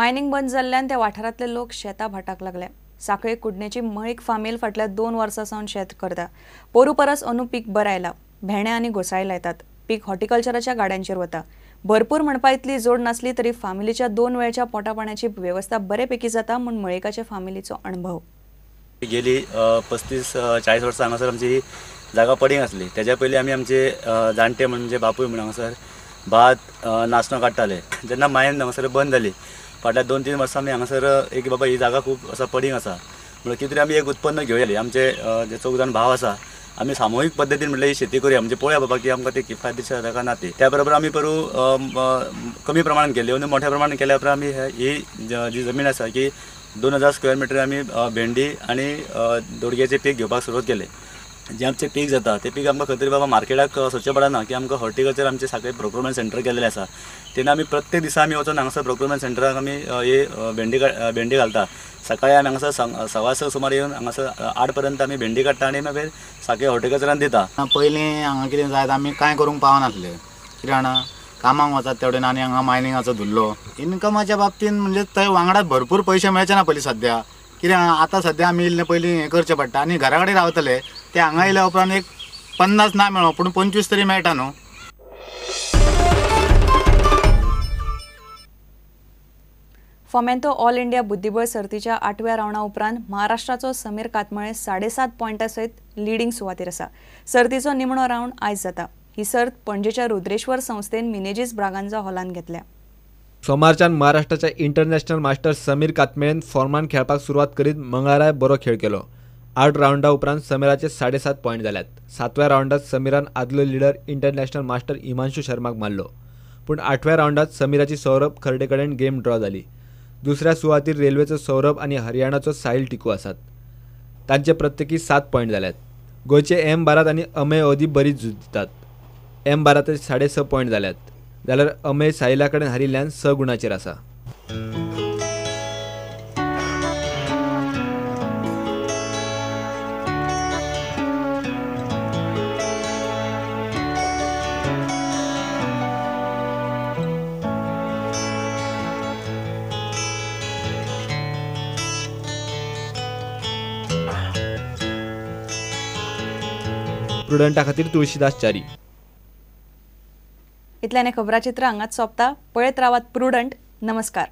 Mining बंद जाल्ल्यान त्या वाठारांतले लोक शेतां भाटाक लागले. साखळे कुडणेची मळीक फामील फाटल्या 2 वर्सां सावन शेत करता. पोरू परस अंदू पीक बरें आयलां. भेंडे आनी घोसाळी लायतात. पीक हॉर्टिकल्चराच्या गाड्यांचेर वता. भरपूर म्हणपा इतली जोड नासली तरी फामिलीच्या 2 वेळच्या पोटा पाण्याची वेवस्था बरेपैकी जाता म्हूण मळिकाच्या फामिलीचो अणभव. गेली 35-40 वर्सां हांगासर आमची जागा पडींग आसली. तेज्या पयलीं आमी आमचे जाणटे म्हणजे बापूय म्हण हांगासर भात नाचणो काडटाले. जेन्ना मायन हांगासर बंद जाली फाटल्या 2-3 वर्सां आमी हांगासर एक बाबा ही जागा खूब असा पडींग आसा म्हणल्यार कितें तरी आमी एक उत्पन्न घेवया. आमचे जे 4 जाण भाव आसा आमी सामुहीक पद्दतीन म्हटल्यार ही शेती करुया, म्हणजे पळोवया बाबा की आमकां ती किफायतशीर जाता काय ना ती. त्या बरोबर आमी पोरूं कमी प्रमाणान केली आनी मोठ्या प्रमाणान केल्या उपरांत आमी ही जी जमीन आसा की 2000 स्क्वेअर मिटर आमी भेंडी आनी दोडग्याचें पीक घेवपाक सुरवात केलें. जें आमचें पीक जाता तें पीक आमकां खंय तरी बाबा मार्केटाक सोदचें पडना की आमकां हॉर्टिकल्चर आमचें साखळे प्रोक्युरमेंट सेंटर केल्लें आसा. तेन्ना आमी प्रत्येक दिसा आमी वचून हांगासर प्रोक्युरमेंट सेंटराक आमी ही भेंडी घालता. सकाळी आमी हांगासर 6:15 सुमार येवन हांगासर 8 पर्यंत आमी भेंडी काडटा आनी मागीर साखळे हॉर्टिकल्चरान दिता. पयलीं हांगा कितें जायत आमी कांय करूंक पावनासले. कितें जाणा कामाक वचात तेवटेन आनी हांगा मायनिंगाचो धुल्लो. इनकमाच्या बाबतीन म्हणजे थंय वांगडा भरपूर पयशे मेळचे ना पयलीं. सद्या कितें आतां सद्या आमी इल्लें पयलीं हें करचें पडटा आनी घरा कडेन रावतले ते हांगा येयल्या उपरांत एक 50 ना मेळो पूण 25 तरी मेळटा न्हू. फोमेंतो ऑल इंडिया बुद्धिबळ सर्तीच्या 8व्या रावंडा उपरांत महाराष्ट्राचो समीर कातमळे 7.5 पॉयंटा सयत लिडिंग सुवातेर आसा. सर्तीचो निमणो रावंड आयज जाता. ही सर्त पणजेच्या रुद्रेश्वर संस्थेन मिनेजीस ब्रागांजा हॉलान घेतल्या. सोमारच्यान महाराष्ट्राच्या इंटरनॅशनल मास्टर समीर कातमेळेन फॉर्मान खेळपाक सुरवात करीत मंगळाराय बरो खेळ केलो. 8 रावंडा उपरांत समीराचे 7.5 पॉयंट जाल्यात. 7व्या रावंडात समीरान आदलो लिडर इंटरनॅशनल मास्टर हिमांशू शर्माक मारलो, पूण 8व्या रावंडात समीराची सौरभ खर्डे कडेन गेम ड्रॉ जाली. दुसऱ्या सुवातीर रेल्वेचो सौरभ आनी हरियाणाचो साहिल टिकू आसात. तांचे प्रत्येकी 7 पॉयंट जाल्यात. गोंयचे एम भारत आनी अमेय अदी बरी झूज दितात. एम भारताचे 6.5 पॉयंट जाल्यात, जाल्यार अमेय साहिला कडेन हारिल्ल्यान 6 गुणाचेर आसा. प्रुडंटा खातीर तुळशीदास च्यारी. इतल्याने खबराचित्र हांगाच सोंपता. पळयत रावात प्रुडंट. नमस्कार.